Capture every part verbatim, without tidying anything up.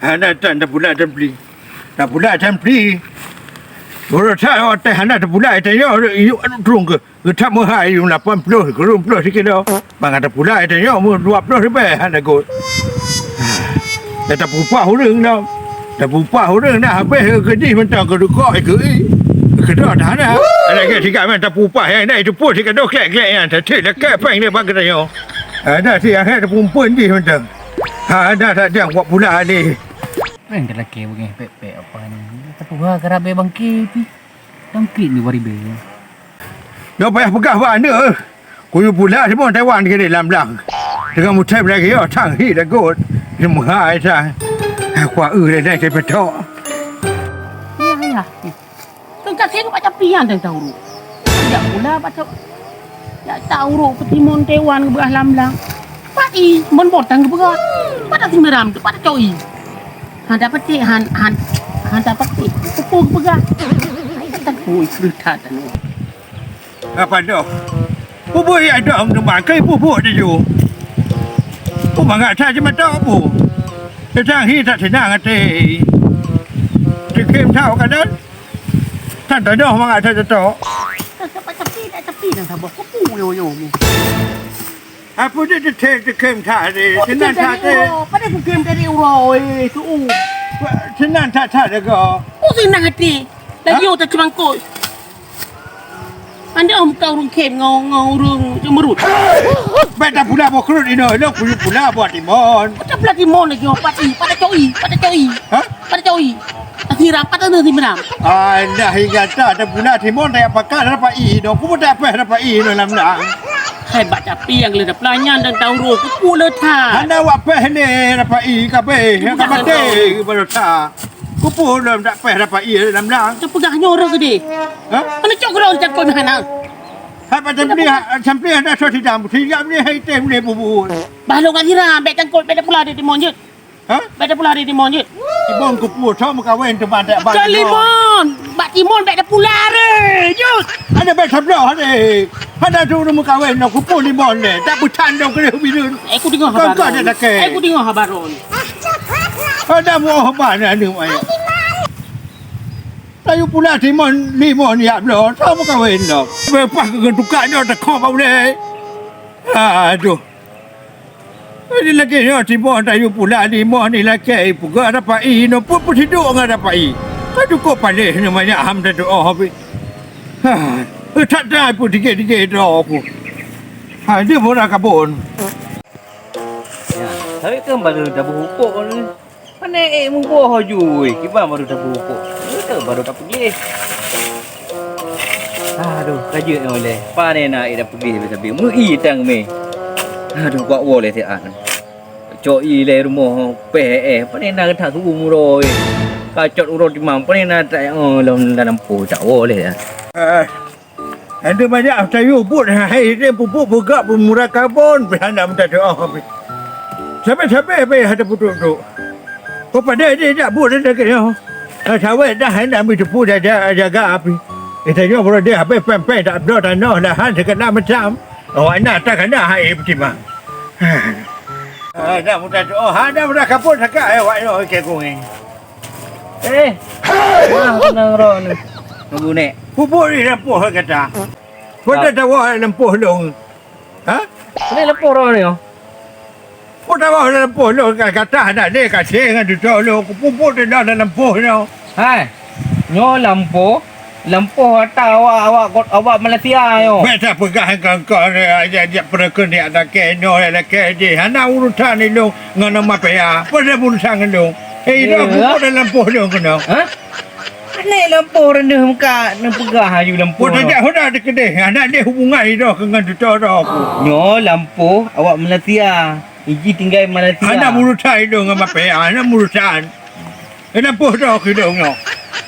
Hana tan tapula tan pli. Tapula tan pli. Urosan watèe hana tapula, tanyoe yuk anu trueng keuh. Geutam meuhai yum lapan ploh, kureueng ploh sikilo. Mangat tapula tanyoe mu dua ploh ribèe hana got. Dah tapupah ureueng dah. Tapupah ureueng dah habéh keudeh mantong keudukok ikeu i. Keudok dah hana. Lagèe siga mantong tapupah nyang dah itu pun sikadoh klek-klek nyan. Tathèe lakèe péng dia bak geutanyoe. Ada si ahé tapumpun jih mantong. Ha, ada tak dia buat pula ni. Péng talakèe beungèh pèk-pèk apa ni. Tatuha karab bangke pih. Tangkit ni waribèe. Nyoe payah peugah bak aneuk, eh. Kuyue pula Simon Taiwan keuneuk lam blang. Teungoh mutém lagèe nyoe, thang hi lagot. Neumeuhai thang. Kuah eu lé dai teupeutôk. Yah, yah. Keu kakèe nyoe bak capi nyan teuh taurôk. Jak pula bak cok. Jak taurôk keu Simon Taiwan geubeugah lam blang. Pat i, mon bot tan geupeugah. Pat tasimeram teuh, pat tacok i. Han tapatéh, han, han, han tapatéh. Peue-peue geupeugah. Hai, tan pui kreueh that tanoh. Apa doh? Peue buet jak dong teuma keu peue buet laju. Peue mangat that jimatok peue? Teutang hi that seunang até. Teukhém that kadang. Tan tanoh mangat that jatok. Tapi, tapi, tapi dah saboh kupu yo, yo. Apa dia teukhém, teukhém that deh? Seunang that deh. Pada kukhém dari uroe, eh, tu. Seunang that, that deh ko. Ku seunang até. Laju tak cemangkoi. Anda om kau ureueng khém ngon, ngon ureueng cemberut. Bèk tapula boh keurot inoe, lôn kuyue pula boh Timon. Bèk tapula Timon lagi, oh, pat i, pat tacok i, pat tacok i. Hah? Pat tacok i. Tasiram, pat tasiram. Ai, dah ingat tak tapula Timon, tak pakai dapat i, dong. Ku tak payah dapat i, dong, lam dah. Hai, bak capi nyang leuh tapula nyan dan taurôk, ku pula that. Hana wak payah ni dapat i, kabeh. Yang ka maté, baru tak. Kupeue lom tak payah dapat ie lam blang. Teupeugah nyoe rot keudeh. Hah? Mana cok keudroe cangkot meuhana? Hai, pat teupeulih, teupeulih hana soe sidang, sidang ni hai teh boleh bubur. Bah lôn kat sira, bèk cangkot, bèk tapula di Timon jeuet. Hah? Bèk tapula di Timon jeuet. Timon kupeue, soe meukawen teuma tak bang. Bukan Timon. Bak Timon bèk tapula re. Jeuet. Ada bèk sabloh re. Hana tu ureueng meukawen nyoe kupeue Timon le. Tak beutandong keu bireuen. Eh, ku deungoe haba. Kau, kau ada laki. Eh, ku deungoe haba ron. Ada mu haba na ni mai. Tayu pula Timon, Timon ya bloe. Soe meukawen nyoe. Bepah keu tukak nyoe takho bak ulèe. Aduh. Jadi lagèe nyoe Timon tayu pula Timon ni lakèe peugah dapat ie nyoe pun peusidok ngon dapat ie. Ka cukôp paléh nyoe manyak ham tatuoh habéh. Ha, that-that pun tige-tige droe ku. Ha, dia murah kabon. Ya, tapi kan baru dah berhupuk ni. Pane ék muboh laju, weh. Kiban baru tapeurumpok. Beutôi baru tapeugléh. Aduh, ka jeuet nyoe lé. Pane na ék tapeugléh sabe-sabe. Meu-ie tang mé. Aduh, bak woe lé siat. Cok ie lé rumoh péh éh. Pane na that su-uem uroe, weh. Ka cot uroe timang. Pane na that, oh, lom dalam po cak woe lé siat. Eh. Hana manyak tayue buet hai deh pupuk peugah peumurah kabon pih hana meuta doa pih. Sabe-sabe pih hana peuduek-duek. Ko padahai deh jak buet lagèe nyoe. Sawét dah hana meuteupeu jaga, jaga pih. Geutanyoe baroe deh habéh péng-péng tak bloe tanoh lahan sikana macam. Awaknyan takana hai peutimang. Hana meuta doa, hana meuta kabon sagai awaknyoe keu kungeng. Eh, nah, nang ro ni. Tunggu, Nek. Pupuk ni lampu gata. Pun dah tawa lampu lông. Ha? Ni lampu ro ni, oh. Pun tawa lampu lông gata nak deh kasih ngan tutok lông. Pupuk dah dah lampu ni. Hai. Nyoe lampu, lampu ata awak, awak, awak Malaysia nyoe. Bèk tapeugah engkau-engkau ni, jak, jak peureukeun ni adak kèe nyoe, lakèe jih. Hana urusan ilông ngon mafia. Peue urusan ngon lông? Eh, ilông pupuk dalam poh lông keunoe. Hah? Aneuk lampôh reuneuh muka neupeugah aju lampôh. Pue tajak hoda teukeudeh, hana deh hubungan idroe keu ngon tutoe droe ku. Nyoe lampôh awak Malaysia. Iji tinggai Malaysia. Hana meurusan idroe ngon mape, hana meurusan. Lampôh droe keu idroe nyoe.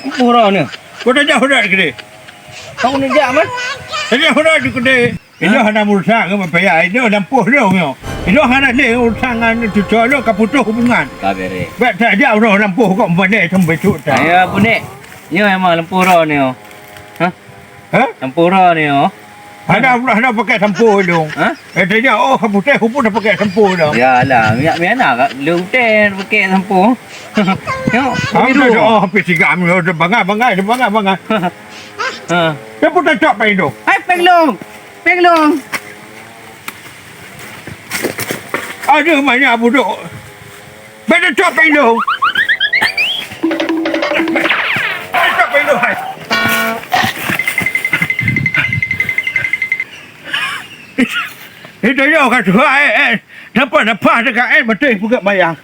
Lampôh droe nyoe. Pue tajak hoda teukeudeh. Kau neujak mah? Tajak hoda teukeudeh. Inong hana meurusan ngon mapaya, inong lampôh lôn nyoe. Inong hana lé urusan ngon cucoe lôn ka putôh hubungan. Ka bereh. Bèk tajak uroe lampôh kok meudeh seumeubeucut that. Ayo, Abu Nek. Nyoe emang lampôh droe nyoe. Hah? Hah? Lampôh droe nyoe. Hana, hana pakai sampo dong. Ha? Eh, tanya, oh, putéh, ku pun dah pakai sampo dong. Yalah, minyak, minyak na ka le putéh pakai sampo. Nyo, biru. Oh, pih tiga, bangai, bangai, bangai, bangai. Ha. Dia pun tak cok péng dong. Hai, péng long. Péng long. Ada banyak budok. Bèk tacok péng lôn. Bèk tacok péng lôn, hai. Itu yo ka tuha, eh, eh. Napa, napa dekat, eh, betul peugah bayang.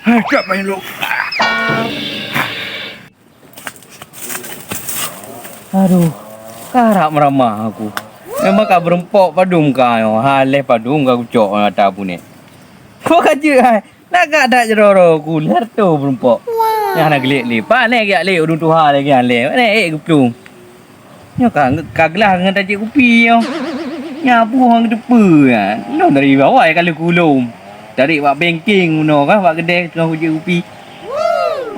Hai, cok péng lôn. Aduh, karap meuramah aku. Memang ka beureumpok padum ka nyoe, ha lhèe padum ka kucok ngon ata bunék. Kok ka jeuet hai, na ka that jaroe-roe ku lhèe reutôh beureumpok. Nyang hana geuliek lé, pane geujak lé udeueng tuha lagèe nyan lé, pane ék geuplueng. Nyoe ka, ka glah ngon tajép kupi nyoe. Nyan peue nyang geuteupeue nyan, lôn dari awai ka lheueh kulom. Tarek bak bengkeng bunoe ka, bak keudè teungoh kujép kupi.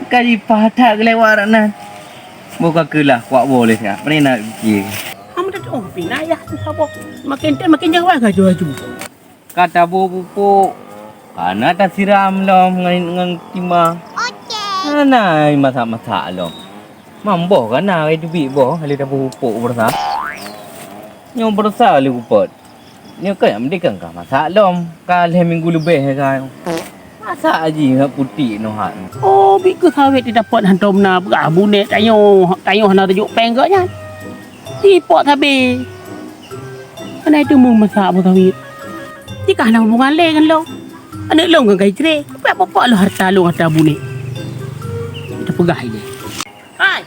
Ka jipah that geulewat awak nan. Boh ka keulah kuak boh lé siat. Pane na piké. Hana teuôt pih na yah tu saboh. Makin tem makin jauh ka laju-laju. Ka taboh pupuk. Hana tasiram lom ngon, ngon tima. Hana masak-masak lom. Mam boh ka na, ai teubiet boh, lé taboh pupuk beurasa. Nyoe beurasa lé kupot. Nyoe keuh nyang meudeh ka masak lom, ka lhèe minggu leubeh ka. Masak aji ngon putik noh hat. Oh, bit keuh sawét jidapot hantom na peugah bunék tanyoe, tanyoe hana teujok péng geuh nyan. Jipot sabé. Hana teumeu masak boh sawét. Jikah na hubungan lé ngon lôn. Aneuk lôn ngon Gaijré, peuet pokok lôn harta lôn harta bunék. Tapeugah idéh. Hai!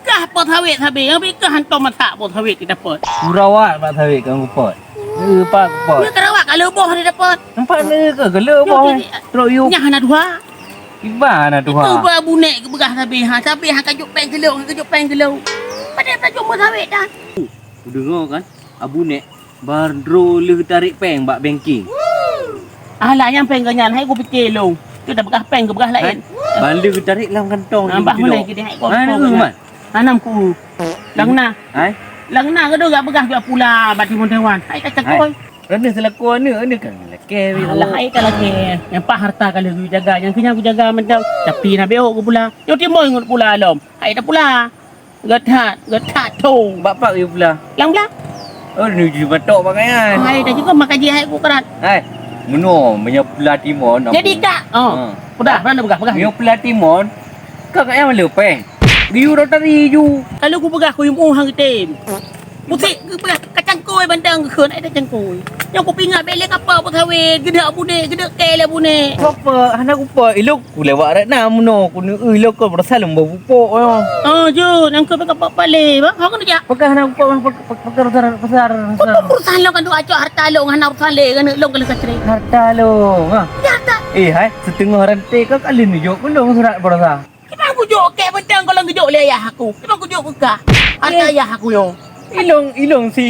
Kah pot sawét sabé, nyang bit kah hantom masak pot sawét di dapot. Kurawat bak sawét kang kupot. Eh, pat kupot. Nyoe karawat ka leuboh di dapot. Nampak ni ke geleuboh, eh? Trok yub. Nyang hana tuha. Iban hana tuha. Itu ba bunék geupeugah sabé, ha, sabé ha kajok péng keu lôn, ha kajok péng keu lôn. Padahai tajok pot sawét dah. Kudeungoe kan, Abu Nek Ban droe lheueh tarek péng bak bengke. Alah, nyang péng geuh nyan hai kupiké lôn. Keu tapeugah péng keu peugah laén. Ban lheueh tarek lam kantong. Nambah mulai keu hai kantong. Hana ku. Lam na. Hai. Lam na keuh gak peugah gak pula bak Timun Taiwan. Hai ka cakoi. Raneuk seulaku aneuk, aneuk kan lakée. Alah, hai ka lakée. Nyang paih harta ka lheueh kujaga, nyang keu nyan kujaga mantong. Tapi na beok ku pula. Nyoe Timun ngon pula lom. Hai ta pula. Geutat, geutat thong. Bak pat geuyue pula? Lam blang. Oh, nuju batok pakaian. Hai, dah cukup makan jih hai ku kerat. Hai, meunoe meunyoe pula Timun. Jadi kak, oh. Ha. Peugah, peugah, peugah, peugah. Meunyoe pula Timun, kak, kak nyang maleu péng. Geuyue rot tadi ju. Kalau ku peugah ku yum uh hang tem. Musik ku peugah kacang koi bandang geukheun ai kacang koi. Nyang ku pingat bèk lé kapal pesawat, geudak budek, geudak kèe lé bunek. Apa? Hana ku apa. Ilok Ku lewat rot na meunoe, ku neueu lôn kon beurasa lôn boh pupuk nyoe. Oh, jeuet, nyan keuh pih ka peuet palé, bah. Ho keuneuk jak? Pakon hana pupuk, bang, pak-, pak-, pakon urusan pasar, pasar. Pakon urusan lôn kan duek acok harta lôn, hana urusan lé, keuneuk lôn ka lheueh ka cré. Harta lôn, ha. Ya, harta. Eh, hai, siteungoh ranté ka, ka lheueh neujok keu lôn surat beurasa. Kiban kujok kèe beuteung goh lôn geujok lé ayah aku. Kiban kujok keu kah. Harta ayah aku nyoe. Ilôn, ilôn si,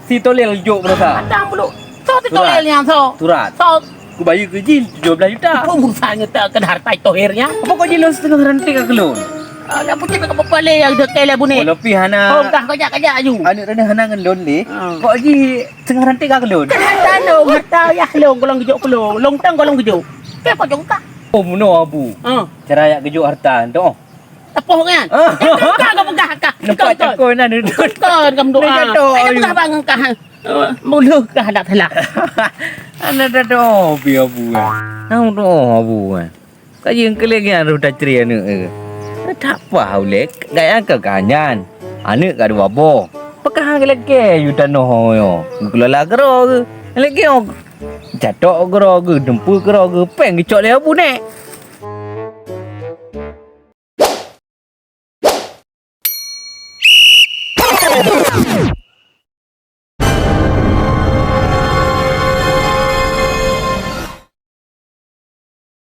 si Tolel jok beurasa. Padang bulu. Soe si Tolel nyan, soe? Surat. Soe? Kubayeue keu jih tujoh blaih juta. Apa urusan nyoe teuh keu harta Tohir nyan? Apa kok jih lôn siteungoh ranté ka keu lôn? Ah, dak putéh ka peupaléh nyang deukée lé bunék. Walau pih hana. Oh, kah kajak-kajak aju. Aneuk droeneuh hana ngon lôn lé. Ah. Kok jih siteungoh ranté ka keu lôn? Kan harta lôn, harta ayah lôn, goh lôn geujok keu lôn. Lôn tang goh lôn geujok. Kèe kok jok kah? Oh, meunoe Abu. Ah. Cara jak geujok harta nyoe. Tapoh nyan. Ah. Kan, kan, kan, peugah kah. Nampak cakôi nan. Kan, kan, kan, doa. Ni jatuh, ai, peugah bang kah. Eh, mulut kah dak salah. Anak dah doa, bi Abu, eh. Nang doa, Abu, eh. Ka jeuet keu lagèe nyan roh tacri aneuk, eh. Tak apa, ulèe. Gaya keu kanyan. Aneuk ka dua boh. Pakah keu lagèe yu tanoh nyoe. Geukelola keudroe geuh. Lagèe nyoe. Catok keudroe geuh, dumpeue keudroe geuh. Péng geucok lé Abu Nek.